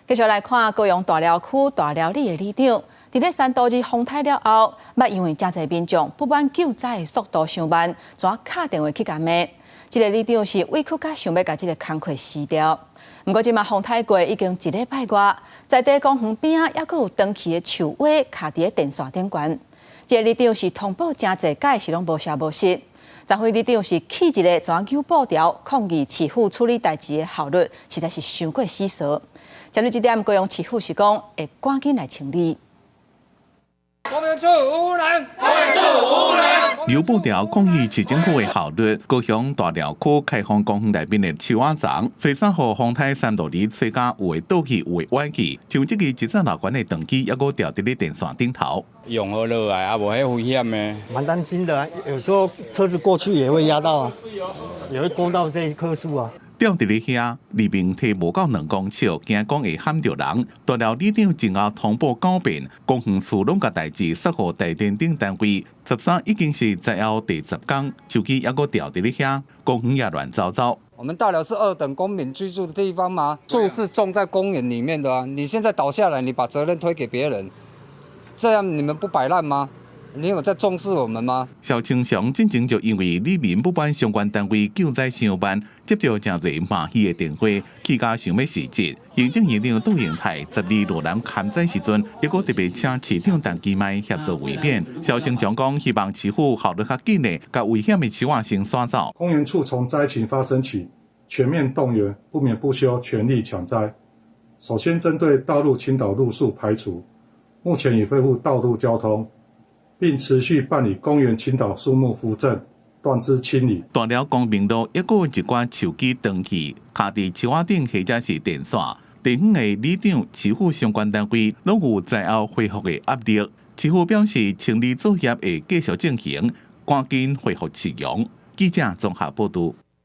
繼續來看高雄大寮區大寮里的里長，佇咧三都二風颱了後，捌因為誠濟民眾不滿救災的速度傷慢，怎敲電話去共罵。這个里長是委屈甲想欲共這个工課辭掉。毋過這馬風颱過已經一禮拜外，在地公園邊仔猶閣有斷去的樹蛙卡佇咧電線頂懸。這个里長是通報誠濟擺是攏無聲無息。昨昏里長是氣一个怎扭布條抗議市府處理代誌的效率，實在是傷過死趖。針對這點，高雄市府是講會趕緊來清理。公園處無能，公園處無能。扭布條抗議市政府的效率，高雄大寮區開放公園內面的樹仔叢，23號風颱三度二吹甲有的倒去，有的歪去，像這个一層樓懸的斷枝，猶閣吊佇咧電線頂頭。用好落來，啊無彼危險的。蠻擔心的，有時候車子過去也會壓到啊，也會勾到這一棵樹啊。吊佇咧遐，離明體無夠2公尺，驚講會撼著人。大寮里長前後通報九遍，公園處攏共代誌釋予台電等單位。13已經是災後第10工，樹枝猶閣吊佇咧遐，公園也亂糟糟。我們大寮是二等公民居住的地方嗎？樹是種在公園裡面的啊，你現在倒下來，你把責任推給別人，這樣你們不擺爛嗎？你有在重視我們嗎？蕭清祥進前就因為里民不滿相關單位救災傷慢，接到誠濟罵伊的電話，氣甲想欲辭職。行政院長杜英泰12落南勘災時陣，猶閣特別請市長陳其邁協助慰勉。蕭清祥講，希望市府效率較緊的，共危險的樹仔先徙走。公園處從災情發生起，全面動員，不眠不休，全力搶災。首先針對道路傾倒路樹排除，目前已恢復道路交通。並持續辦理公園傾倒樹木扶正、斷枝清理。大寮光明路猶閣有一寡樹枝斷去，卡佇樹仔頂或者是電線。地方的里長、市府相關單位攏有災後恢復的壓力。市府表示，清理作業會繼續進行，趕緊恢復市容。記者綜合報道。